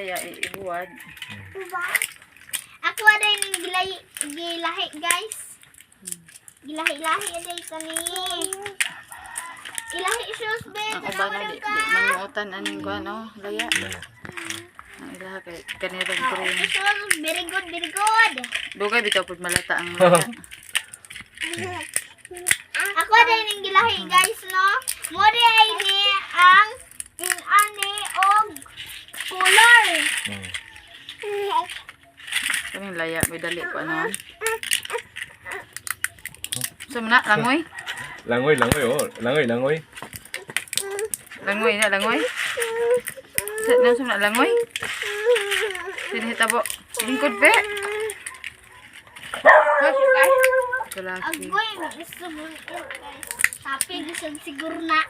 laya ibuwad. Ako aday ning gilahi, gilahi, guys. Gilahi-lahi aday kani. Ilahi shoes be. Ang uban na di manuotan aning kuan, oh, laya. Ang ilaha kay kanirang green. Shoes, very good, very good. Dugay bitaw pud malata ang laya. Ako aday ning gilahi, guys, no. Mo di ay ni ang inani og color. Kaning laya may dali ko ano. Sa man na langoy? Langoy, langoy, oh. Langoy, langoy. Langoy na langoy. Sa na sa man na langoy? Sinihitabo. Lingkod pe. Kalaki. Agoy, may isubon, guys. Tapi bisan siguro na.